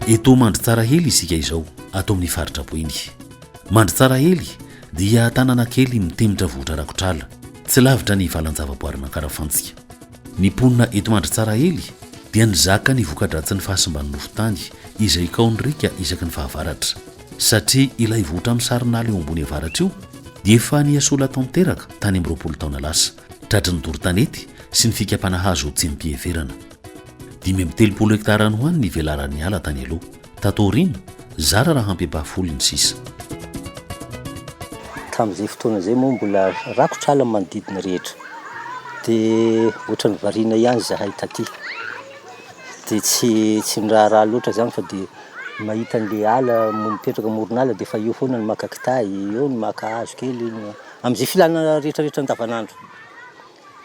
Eto Mandritsarahely isika izao, ato amin'ny faritra Boeny. Mandritsarahely dia tanàna kely mitemitra vohitra rakotr'ala, tsy lavitra ny valan-javaboarin'Ankarafantsika. Ny mponina eto Mandritsarahely dia nizaka ny voka-dratsin'ny fahasimban'ny nofon-tany izay kaon'ny riaka isaky ny fahavaratra. Satria ilay vohitra misarin'ala eo ambony avaratra io dia efa nihasola tanteraka tany amin'ny 20 taona lasa, tratry ny doro tanety sy ny fikapana hazo tsy amim-piheverana. 35 hektara any ho any ny velaran'ny ala tany aloha. Tato aoriana, zara raha ampy ampahafolo ny sisa. Tamin'izay fotoana izay moa mbola rakotra ala ny manodidina rehetra. Dia ohatran'ny variana ihany izahay taty. Dia tsy tsy niraharaha loatra izany fa dia mahita an'ilay ala mipetraka amoron'ala dia efa eo foana ny maka kitay, eo ny maka hazo kely, amin'izay filana rehetrarehetra andavanandro.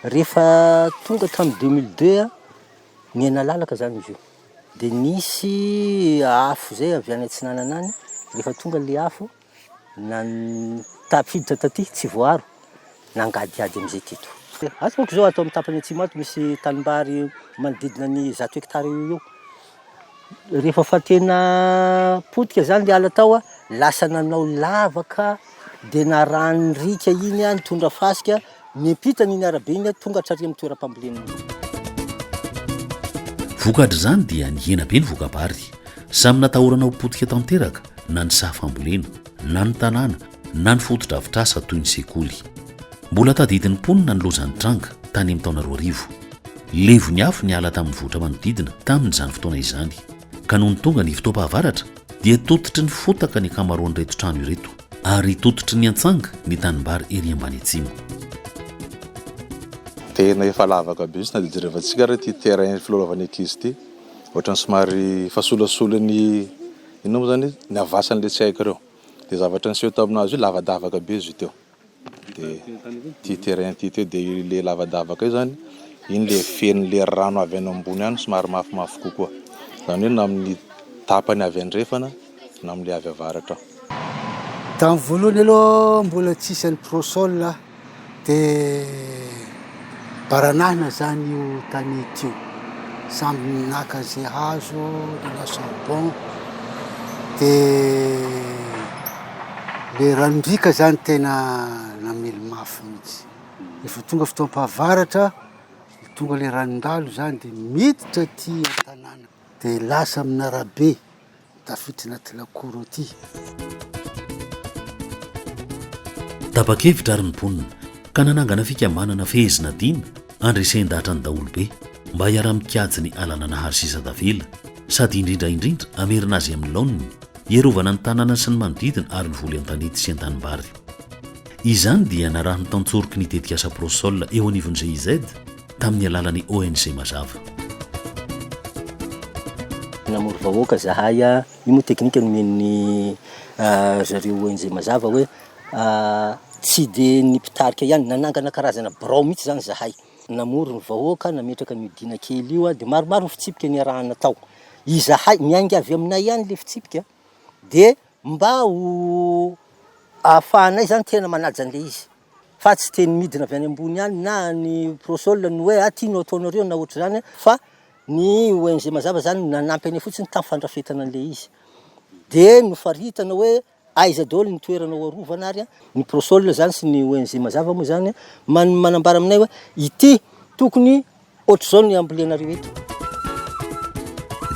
Rehefa tonga tamin'ny 2002 niha-nalalaka izany izy io. Dia nisy afo izay avy any atsinanana any, rehefa tonga ilay afo, nan- tafiditra taty tsy voaaro, nangadihady amin'izay teto. Ato manko izao ato amin'ny tapany atsimo ato misy tanimbary manodidina ny 100 hectares eo ho eo. Rehefa fa tena potika zany le ala tao a, lasa nanao lavaka de narahan'ny riaka iny a, nitondra fasika, niampita an'iny arabe iny a, tonga hatrary amin'ny toeram-pambolena mihitsy. Vokatr'izany dia nihena be ny voka-bary. Samy natahorana ho potika tanteraka na ny saha fambolena, na ny tanàna, na ny fotodrafitrasa toy ny sekoly. Mbola tadidin'ny mponina ny loza nitranga tany amin'ny taona 2000. Levon'ny afo ny ala tamin'ny vohitra manodidina tamin'izany fotoana izany, ka nony tonga ny fotoam-pahavaratra dia tototry ny fotaka ny ankamaroan'ireto trano ireto, ary tototry ny antsanga ny tanimbary ery ambany atsimo. Tena efa lavaka be mihitsy na dia jerevantsika ary ity terrain filalaovan'ny ankizy ity, ohatran'ny somary efa solasolan'ny inona moa izany, ny havasan'ilay tsy haiko ireo. Dia zavatra niseho tamin'azy io lavadavaka be izy io teo. Dia ity terrain ity teo dia ilay lavadavaka io zany, iny ilay feno ilay rano avy any ambony any somary mafimafy kokoa. Izany hoe na amin'ny tapany avy andrefana na amin'ilay avy avaratra. Tamin'ny voalohany aloha mbola tsisy an'i Prosol dia baranahina zany io tanety io, samby naka ze hazo, nanao charbon, de le ranon-driaka zany tena namely mafy mihitsy, rehefa tonga fotoam-pahavaratra, tonga le ranon-dalo zany de miditra aty an-tanàna, de lasa amin'arabe. Tafiditra anaty lakoro aty. Tapa-kevitra ary ny mponina ka nanangana fikambanana fehezina dina handresen-dahatra ny daholobe mba hiara-mikajy ny ala nanahary sisa tavela sady indrindra indrindra hamerina azy amin'ny laoniny, hiarovana ny tanàna sy ny manodidina ary ny voly an-tanety sy an-tanimbary. Izany dia narahin'ny tantsoroky ny tetikasa Prosol eo anivon'ny GIZ tamin'ny alalan'ny ONG Mazava. Namory vahoaka zahay, io moa teknika nomen'ny zareo ONG Mazava hoe tsy de ny mpitarika ihany, nanangana karazana birao mihitsy zany zahay, namory ny vahoaka, nametraka an'io dina kely io, de maromaro ny fitsipika niarahana tao, izahay, miainga avy aminay ihany le fitsipika de mba ho ahafahanay zany tena manaja an'le izy. Fa tsy teny midina avy any ambony any na ny Prosol no hoe ah ty no ataonareo na ohatr'izany fa ny ONG Mazava zany nanampy anay fotsiny tamin'ny fandrafetana an'ilay izy. De nofaritana hoe aiza daholo ny toerana ho arovana ary ny Prosol zany sy ny ONG Mazava moa zany manambara aminay hoe ity tokony Ohatr'izao ny ambolenareo eto.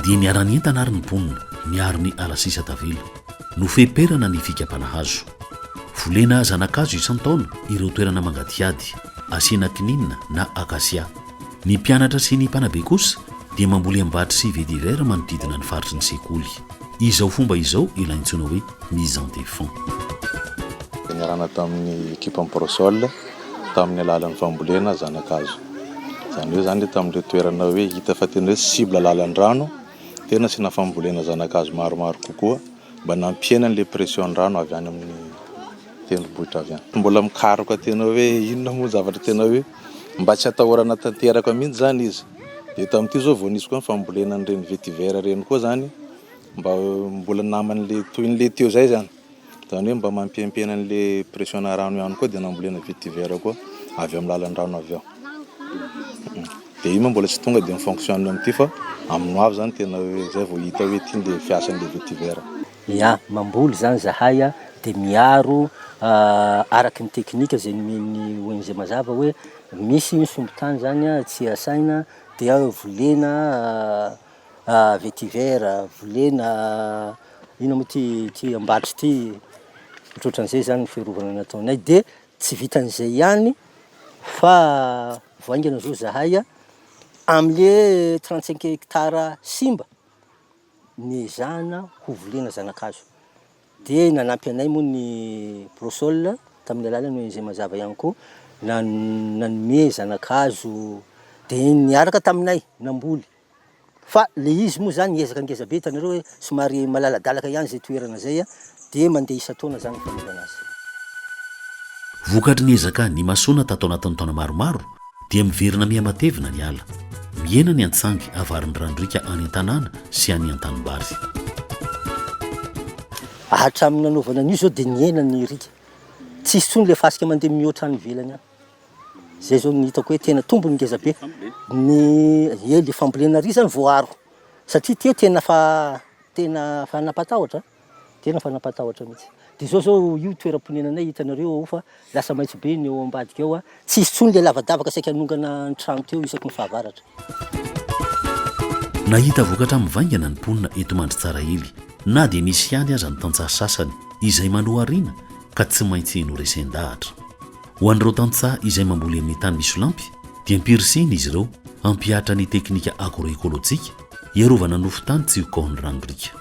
Dia niara-nientana ary ny mponina niaro ny ala sisa tavela. Nofeperana ny fikapana hazo. Volena zana-kazo isan-taona ireo toerana mangadihady, asiana kininina na acacia. Ny mpianatra sy ny mpanabe kosa dia mamboly ambatry sy vetiver manodidina ny faritry ny sekoly. Izao fomba izao ilay antsoina hoe mise en défend. Niarahana tamin'ny ekipan'ny Prosol tamin'ny alalan'ny fambolena zana-kazo. Izany hoe izany tamin'ilay toerana hoe hita fa tena hoe cible lalan-drano, tena asiana fambolena zana-kazo maromaro kokoa mba nampihena an'ilay pression-drano avy any amin'ny tendrombohitra avy any. Mbola mikaroka tena hoe inona moa ny zavatra tena hoe mba tsy atahorana tanteraka mihitsy izany izy. Dia tamin'ity izao vao nisy koa ny fambolena an'ireny vetiver ireny koa izany mba mbola naman'ilay toy an'ilay teo izay izany. Izany hoe mba mampihempihena an'ilay pression-na rano ihany koa dia nambolena vetiver koa avy amin'ny lalan-drano avy ao. Dia io moa mbola tsy tonga dia mi-fonctionne amin'ity fa amin'ny ho avy izany tena hoe izay vao hita hoe ity ilay fiasan'ilay vetiver. Ya, mamboly izany zahay dia miaro araky ny teknika izay nomen'ny ONG Mazava hoe misy ny sombin-tany izany tsy asaina dia volena vetiver, volena inona moa ity ity ambatry ity, ohatrohatran'izay izany ny fiarovana nataonay dia tsy vitan'izay ihany fa vao haingana izao zahay amle 35 hectares simba Nezahana ho volena zana-kazo. Dia nanampy anay moa ny Prosol tamin'ny alalan'ny ONG Mazava ihany koa nanome zana-kazo dia niaraka taminay namboly. Fa le izy moa zany ezaka ngeza be hitanareo hoe somary malaladalaka ihany izay toerana izay dia mandeha isan-taona zany ny fanaovana azy. Vokatry ny ezaka nimasoana tato anatin'ny taona maromaro dia miverina miha-matevina ny ala. Mihena ny antsangy avarin'ny rano riaka any an-tanàna sy any an-tanimbary. Hatramin'ny nanaovana an'io izao dia nihena ny riaka. Tsisy intsony ilay fasika mandeha mihoatra any ivelany any. Izay izao no hitako hoe tena tombony ngeza be. Ny, ie, ilay fambolena ary izany voaaro satria teo tena fa tena fa nampatahotra. Tena fa nampatahotra mihitsy. Dia izao zao io toeram-ponenanay hitanareo ao fa lasa maitso be ny eo ambadika ao a. Tsy hisy intsony ilay lavadavaka saika hanongana ny trano teo isaky ny fahavaratra. Nahita vokatra mivaingana ny mponina eto Mandritsarahely na dia nisy ihany aza ny tantsaha sasany izay manoharina ka tsy maintsy noresen-dahatra. Ho an'ireo tantsaha izay mamboly amin'ny tany misolampy dia ampirisihina izy ireo hampihatra ny teknika agroekolojika hiarovana nofon-tany tsy ho kaon'ny rano riaka.